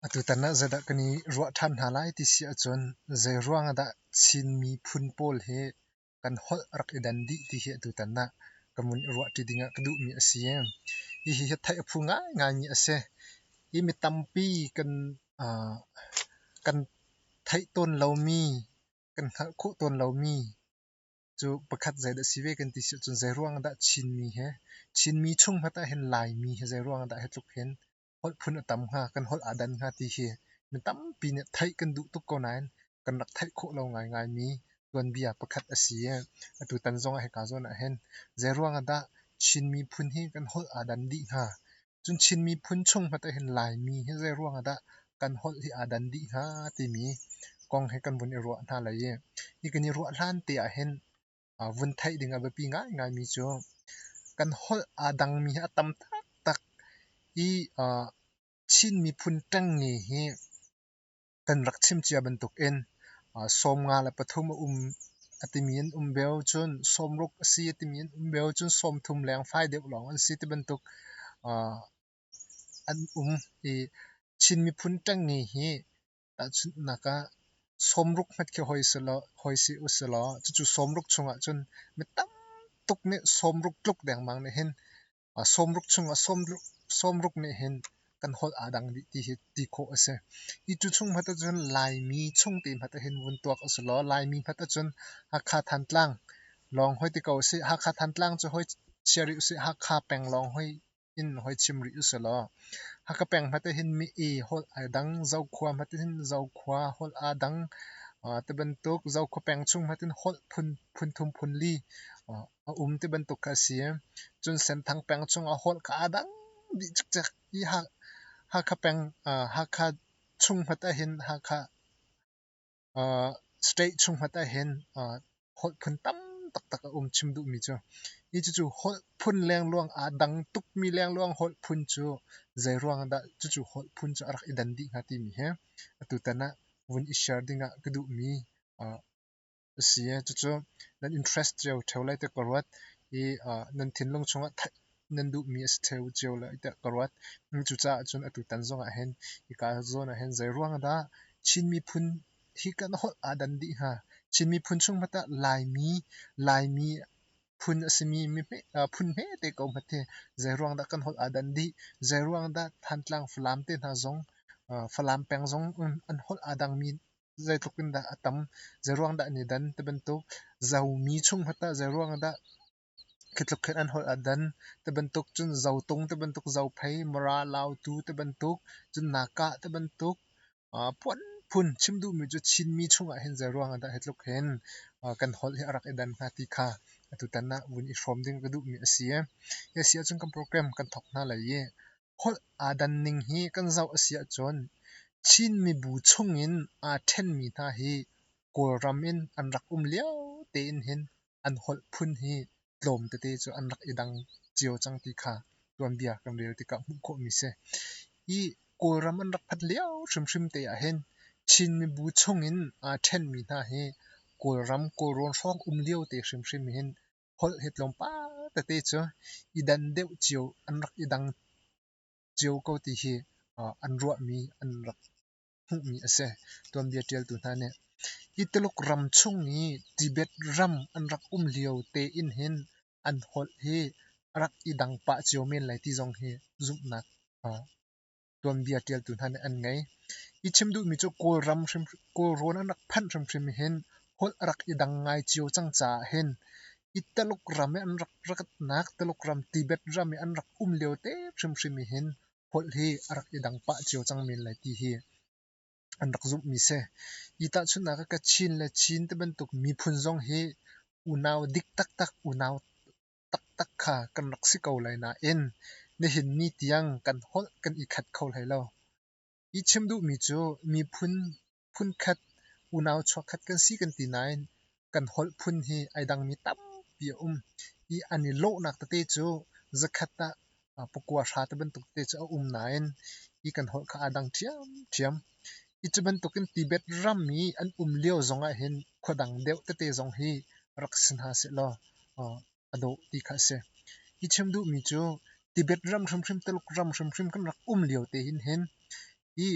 Atutan ah zeidah kan i ruah ṭhan hna lai ti si ahcun zeiruang ah dah Chin miphun pawl hi kan holh rak i dan dih ti hi atutan ah kan vun i ruahṭi ding ah ka duhmi a si. Hihi hi theih a phu ngaingaimi a si. Hi mi tampi kan theih tawn lomi, kan hngalh khawh tawn lomi cu pakhat zeidah si ve kan ti si ahcun zeiruang ah dah Chinmi he Chinmi chung hmanh ah hin Laimi he zeiruang ah dah hi tluk hin holh phun a tam hnga, kan holh aa dan hnga ti hi mi tampi nih theih kan duh tuk ko nain kan rak theih khawh lo ngaingaimi tuanbia pakhat a si i atutan zong ah hika zawn ah hin zeiruang ah dah Chin miphun hi kan holh aa dan dih hnga? Cun Chin miphun chung hmanh ah hin Laimi hi zeiruang ah dah kan holh hi aa dan dih hnga timi kong hi kan vun i ruah hna lai i hi kan i ruah hlan te ah hin vun theih ding a biapi ngaingaimi cu kan holh aa dangmi hi a tam taktak i Chin miphun ṭengnge hi kan rak chim cia bantukin 53 a um a timi an um beo cun 60 a si a timi an um beo cun 30 leng fai deuh lawng an si ti bantuk an um i Chin miphun ṭengnge hi Tahchunhnak ah, sawmruk hmet khi hoi si usilaw cucu sawmruk chungah cun mi tamtuk nih sawmruk tluk dengmang nih hin sawmruk chungah sawmruk nih hin kan holh aa dang dih ti hi ti khawh a si. Hi cu chung hmanh ahcun Laimi chung te hmanh ahhin vun tuak a si law Laimi hmanh ahcun Hakha Thantlang lawng hoi ti ko usih. Hakha Thantlang cu hoi chia rih usih. Hakha peng lawng hoi in hoi chim rih usih law Hakha peng hmanh hin mi-e holh ai dang, Zokhua hmanh hin Zokhua holh aa dang tibantuk Zokhua peng chung hmanh hin holh phun thum phun li a um tibantuk kha a si. Cun Senthang peng chungah holh kha aa dang dih cikcek i Hakha peng Hakha chung hmanh ahhin Hakha State chung hmanh ahhin holh phun tam taktak a um chim duhmi cu. Hi cucu holh phun lengluang aa dang tukmi lengluang holh phun cu zeiruang ah dah cucu holh phun cu a rak i dan dih hnga timi hi atutan ah vun i share ding ah ka duhmi a si. Cucu nan interest cio ṭheo lai tiah ka ruat i nan thinlung chungah theih nan duhmi a si ṭheo cio lai tiah ka ruat. Cucaah cun atutan zong ah hin hika zawn ah hin zeiruang ah dah Chin miphun hi kan holh aa dan dih hnga? Chin miphun chung hmanh ah Laimi, Laimi phun a simi phun hmete ko hmanh hi zeiruang dah kan holh aa dan dih? Zeiruang dah Thantlang Falam te hna zong Falam peng zong an holh aa dangmi zeitluk in dah a tam? Zeiruang dah an i dan ti bantuk Zomi chung hmanh ah zeiruang dah Khi tluk khin an holh a dan tibantuk cun Zotung tibantuk Zophei, Mara, Lautu tibantuk cun Nakah tibantuk phunphun chim duhmi cu Chinmi chungah hin zeiruang ah dah hi tluk hin kan holh hi a rak i dan hnga ti kha atutan ah vun i hrawm ding ka duhmi a si. Hi a si ahcun kan program kan thawk hna lai i holh aa dan ning hi kan zoh a si ahcun Chin mibu chungin aa ṭhenmi hna hi Kawlram in an rak um lio tein hin an holh phun hi tlawm tete cu an rak i dang cio cang ti kha tuanbia kan rel tikah hmuh khawhmi si. Hi Kawlram an rak phanh lio hrimhrim te ah hin Chin mibu chungin aa ṭhenmi hna hi Kawlram Kawlrawn hrawng um lio te hrimhrim hin holh hi tlawmpal tete cu i dan deuh cio an rak i dang cio ko ti hi an ruahmi an rak hmuhmi a si. Tuanbia ṭialtu hna nih hi Tuluk ram chung i Tibet ram an rak um lio tein hin an holh hi a rak i dang pah cio men lai ti zong hi zumhnak tuanbia ṭialtu hna nih an ngei. Hi chim duhmi cu Kawlram hrim Kawlrawn an rak phanh hrimhrim hin holh a rak i dang ngai cio cang caah hin hi Taluk ram i an rak ratnak Taluk ram Tibet ram i an rak um lio te hrimhrim i hin holh hi a rak i dang pah cio cang men lai ti hi an rak zumhmi si. Hi tahchunhnak ah Kachin le Chin ti bantuk miphun zong hi unau dik taktak, unau taktak kha kan rak si ko lai nain nihin ni tiang kan holh kan i khat kho hlei lo. Hi chim duhmi cu miphun phunkhat, unau chuakkhat kan si kan ti nain kan holh phun hi ai dangmi tampi a um. Hi an i lawhnak tete cu zakhat ah pakua hra te bantuk tete cu a um nain hi kan holh kha aa dang ṭhiamṭhiam. Hi cu bantukin Tibet ram i an um lio zong ah hin khua dang deuh tete zong hi rak si hna sehlaw a dawh ti kha a si. Hi chim duhmi cu Tibet ram hrimhrim, Tuluk ram hrimhrim kan rak um lio te hin hin. Hi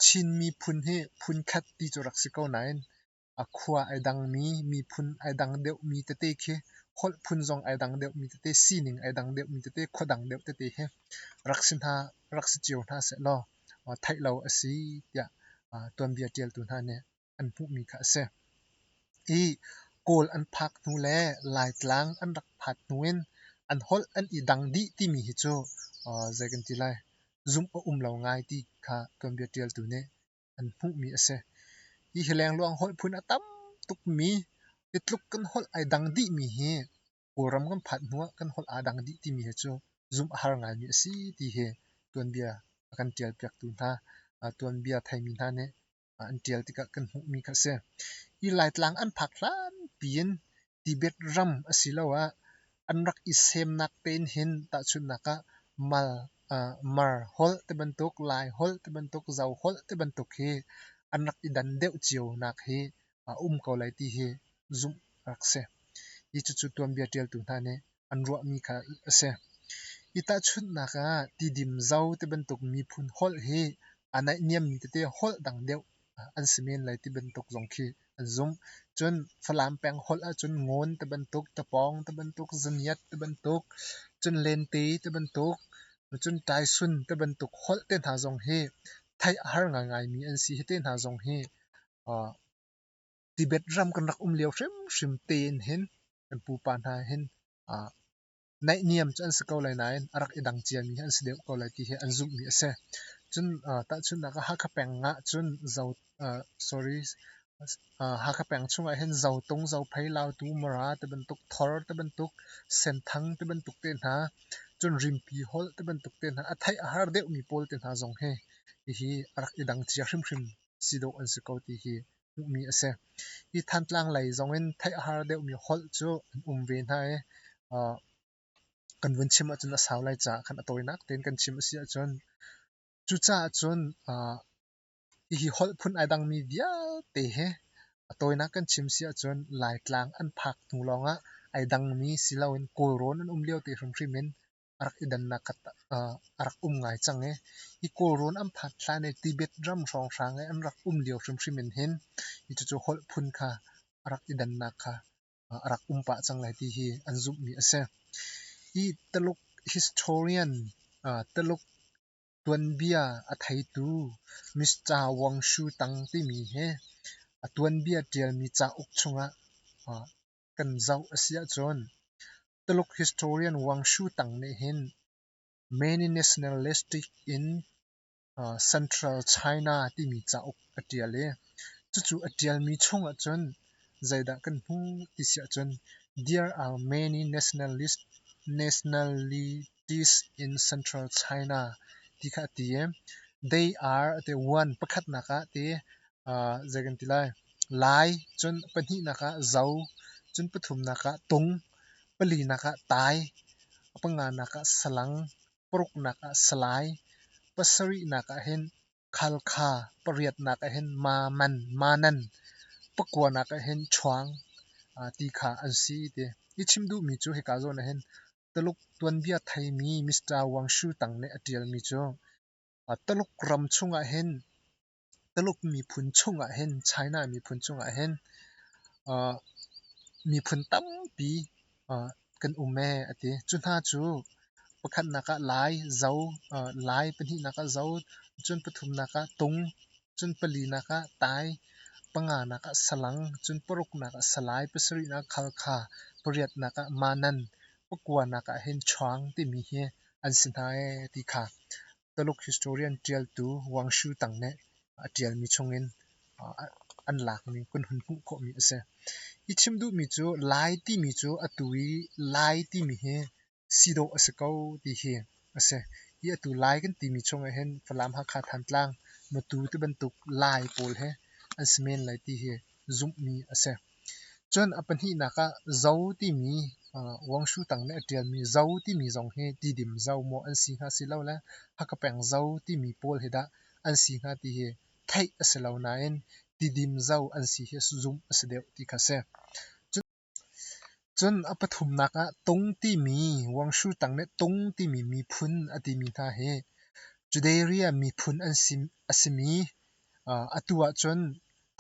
Chin miphun hi phunkhat ti cu rak si ko nain a khua ai dangmi, miphun ai dang deuhmi tete khi holh phun zong ai dang deuhmi tete, sining ai dang deuhmi tete, khua dang deuh tete hi rak si hna, rak si cio hna sehlaw theih lo a si tiah tuanbia ṭialtu hna nih an hmuhmi kha a si. Hi Kawl an phak hnu le Laitlang an rak phat hnu in an holh an i dang dih timi hi cu zei kan ti lai, zumh a um lo ngai ti kha tuanbia ṭialtu nih an hmuhmi a si. Hi hi lengluang holh phun a tam tukmi, hi tluk kan holh ai dang dihmi hi Kawlram kan phat hnu ah kan holh aa dang dih timi hi cu zumh a har ngaimi a si ti hi tuanbia a kan ṭialpiaktu hna, tuanbia theimi hna nih an ṭial tikah kan hmuhmi kha a si. Hi Laitlang an phak hlan piin Tibet ram asiloah an rak i semnak tein hin tahchunhnak ah Mal, Mar holh tibantuk, Lai holh tibantuk, Zo holh tibantuk hi an rak i dan deuh cionak hi a um ko lai ti hi zumh a rak si. Hi cucu tuanbia ṭialtu hna nih an ruahmi kha a si. Hi tahchunhnak ah Tidim Zo tibantuk miphun holh hi aa naihniammi tete holh dang deuh an si men lai ti bantuk zong khi an zumh. Cun Falam peng holh ahcun Ngawn ti bantuk, Tapawng ti bantuk, Zaniat ti bantuk, cun Lente ti bantuk, cun Taisun ti bantuk holh te hna zong hi theih a har ngaingaimi an si. Hi te hna zong hi Tibet ram kan rak um lio hrimhrim tein hin kan pupa hna hin naihniam cu an si ko lai nain a rak i dang ciami hi an si deuh ko lai ti hi an zumhmi a si. Cun tahchunhnak ah Hakha peng ah cun Zo sorry Hakha peng chungah hin Zotung, Zophei, Lautu, Mara ti bantuk, Thor ti bantuk, Senthang ti bantuk te hna, cun Rimpi holh ti bantuk te hna a theih a har deuhmi pawl te hna zong hi hihi a rak i dang cia hrimhrim si dawh an si ko ti hi hmuhmi a si. Hi Thantlang lei zongin theih a har deuhmi holh cu an um ve hna i kan vun chim ahcun a sau lai caah khan a tawinak tein kan chim a si ahcun cucaah cun hihi holh phun ai dangmi vialte hi a tawinak kan chim si ahcun Laitlang an phak hnu lawngah ai dangmi si loin Kawlrawn an um lio te hrimhrim in a rak i dannak kha a rak um ngai cang i hi Kawlrawn an phat hlan i Tibet ram hrawnghrang i an rak um lio hrimhrim in hin hi cucu holh phun kha a rak i dannak kha a rak um pah cang lai ti hi an zumhmi a si. Hi Taluk historian Taluk tuanbia a theitu Mr. Wang Shu Tang timi hi a tuanbia ṭialmi cauk chungah kan zoh a si ahcun Tuluk historian Wang Shu Tang nih hin Many Nationalistic in Central China timi cauk a ṭial i cucu a ṭialmi chung ahcun zeidah kan hmuh ti si ahcun There are many nationalities in Central China ti kha a ti i they are a ti one pakhatnak ah ti zei kan ti lai Lai, cun pahnihnak ah Zo, cun pathumnak ah Tung, palinak ah Tai, panganak ah Salang, paruknak ah Salai, pasarihnak ah hin Khalkha, pariatnak ah hin Maman, Manan, pakuanak ah hin Chuang ti kha an si ti. Hi chim duhmi cu hika zawn ah hin Tuluk tuanbia theimi Mr. Wang Shu Tang nih a ṭialmi cu Tuluk ram chungah hin Tuluk miphun chungah hin China miphun chungah hin miphun tampi kan um ee a ti. Cu hna cu pakhatnak ah Lai, Zo, Lai pahnihnak ah Zo, cun pathumnak ah Tung, cun palinak ah Tai, panganak ah Salang, cun paruknak ah Salai, pasarihnak ah Khalkha, pariatnak ah Manan, pakuanak ah hin Chuang timi hi an si hna ee ti kha Tuluk historian ṭialtu Wang Shu Tang nih a ṭialmi chungin an lakmi kan hun hmuh khawhmi a si. Hi chim duhmi cu Lai timi cu atu i Lai timi hi si dawh a si ko ti hi a si. Hi atu Lai kan timi chungah hin Falam, Hakha, Thantlang, Matu tibantuk Lai pawl hi an si men lai ti hi zumhmi a si. Cun a pahnihnak ah Zo timi Wang Shu Tang nih a ṭialmi Zo timi zong hi Tidim Zo maw an si hnga silole Hakha peng Zo timi pawl hi dah an si hnga ti hi theih a si lo nain Tidim Zo an si hi zumh a si deuh ti kha a si. Cun a pathumnak ah Tung timi Wang Shu Tang nih Tung timi miphun a timi hna hi Judaria miphun an si a simi atu ahcun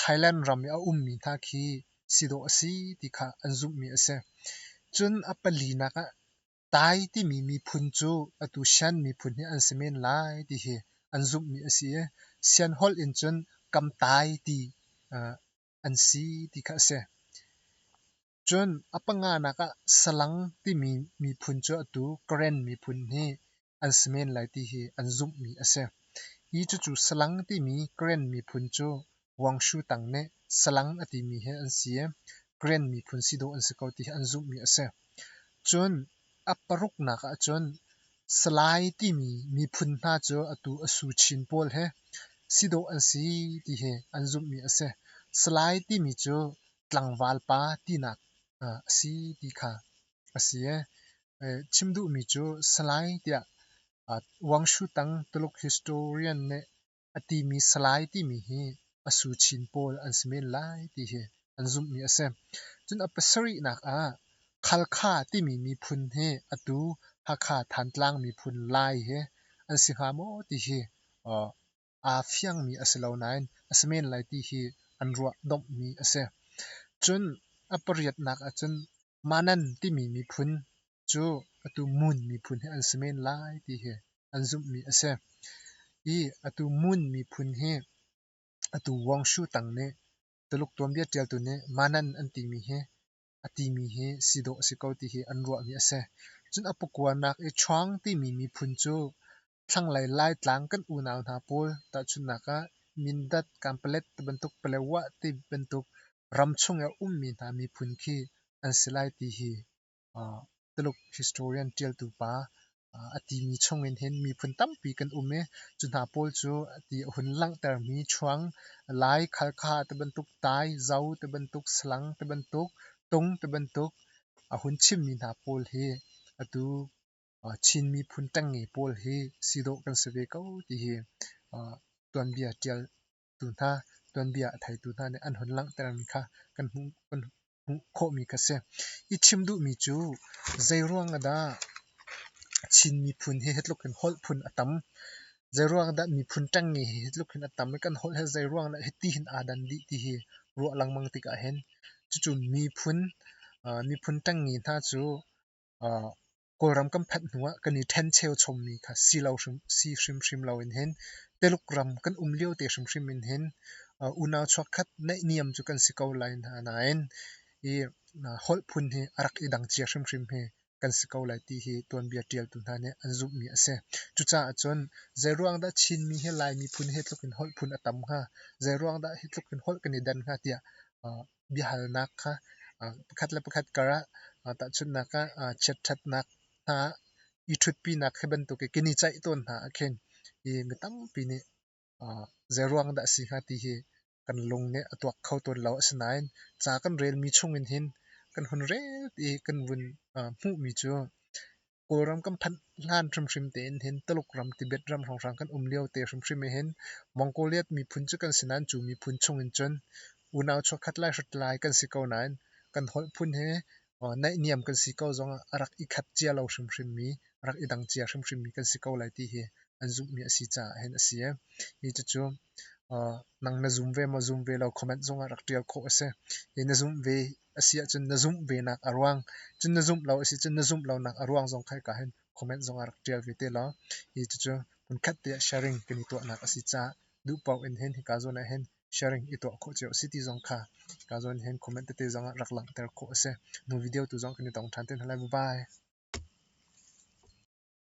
Thailand ram i a ummi hna khi si dawh a si ti kha an zumhmi a si. Cun a palinak ah Tai timi miphun cu atu Shan miphun hi an si men lai ti hi an zumhmi a si i Shan holh in cun Kam Tai ti an si ti kha a si. Cun a panganak ah Salang timi miphun cu atu Karen miphun hi an si men lai ti hi an zumhmi a si. Hi cucu Salang timi Karen miphun cu Wang Shu Tang nih Salang a timi hi an si i Karen miphun si dawh an si ko ti hi an zumhmi a si. Cun a paruknak ahcun Salai timi miphun hna cu atu a Su Chin pawl hi si dawh an si ti hi an zumhmi a si. Salai timi cu tlangval pa tinak a si ti kha a si i chim duhmi cu Salai tiah Wang Shu Tang Tuluk historian nih a timi Salai timi hi a Su Chin pawl an si men lai ti hi an zumhmi a si. Cun a pasarihnak ah Khalkha timi miphun hi atu Hakha Thantlang miphun Lai hi an si hnga maw ti hi aa fiangmi a si lo nain a si men lai ti hi an ruah domhmi a si. Cun a pariatnak ahcun Manan timi miphun cu atu Mun miphun hi an si men lai ti hi an zumhmi a si. I atu Mun miphun hi atu Wang Shu Tang nih Tuluk tuanbia ṭialtu nih Manan an timi hi a timi hi si dawh a si ko ti hi an ruahmi a si. Cun a pakuanak i Chuang timi miphun cu thlanglei Laitlang kan unau hna pawl tahchunhnak ah Mindat, Kanpalet ti bantuk, Paletwa ti bantuk ramchung i a ummi hna miphun khi an si lai ti hi Tuluk historian ṭialtu pa a timi chungin hin miphun tampi kan um i cu hna pawl cu ti a hun langhtermi Chuang, Lai, Khalkha ti bantuk, Tai, Zo ti bantuk, Salang ti bantuk, Tung ti bantuk a hun chimmi hna pawl hi atu Chin miphun ṭengnge pawl hi si dawh kan si ve ko ti hi tuanbia ṭialtu hna, tuanbia a theitu hna nih an hun langhtermi kha kan hmuh kan hmuh khawhmi kha si. I chim duhmi cu zeiruang ah dah Chin miphun hi hitluk in holh phun a tam? Zeiruang ah dah miphun ṭengnge hi hitluk hin a tam i kan holh hi zeiruang dah hiti hin aa dan dih ti hi ruah lengmang tikah hin cucu miphun miphun ṭengnge hna cu Kawlram kan phanh hnuah kan i ṭhencheu chommi kha si lo hrim si hrimhrim loin hin Tuluk ram kan um lio te hrimhrim in hin unau chuakkhat naihniam cu kan si ko lai hna nain i holh phun hi a rak i dang cia hrimhrim hi kan si ko lai ti hi tuanbia ṭialtu hna nih an zumhmi a si. Cucaah cun zeiruang dah Chinmi hi Lai miphun hi tluk in holh phun a tam hnga? Zeiruang dah hi tluk in holh kan i dan hnga tiah biahalnak kha pakhat le pakhat kar ah tahchunhnak ah chiatṭhatnak hna i ṭhutpinak hi bantuk i kan i ceih tawn hna ah khin i mi tampi nih zeiruang dah a si hnga ti hi kan lung nih a tuak kho tawn lo. Asinain ca kan relmi chungin hin kan hun rel i kan vun hmuhmi cu Kawlram kan phanh hlan hrimhrim tein hin Tuluk ram, Tibet ram hrawnghrang kan um lio te hrimhrim ah hin Mongolia miphun cu kan si nain cu miphun chung in cun unau chuakkhat lai hritlai kan si ko nain kan holh phun he naihniam kan si ko zongah a rak i khat cia lo hrimhrim mi, a rak i dang cia hrimhrim mi kan si ko lai ti hi an zumhmi a si caah hin a si. Hi cucu nang na zum ve maw zum ve lo comment zongah rak ṭial khawh a si. Hi na zumh ve a si ahcun na zumh ve nak a ruang, cun na zumh lo a si cun na zumh lo nak a ruang zong kha hika hin comment zongah rak ṭial ve te law hi cucu hmunkhat te ah sharing kan i tuahnak a si caah duh paoh in hin hika zawn ah hin sharing i tuah khawh cio a si ti zong kha hika zawn hin comment tete zongah rak langhter khawh a si. Nu video tu zong kan i tong ṭhan te hna lai. Bye bye.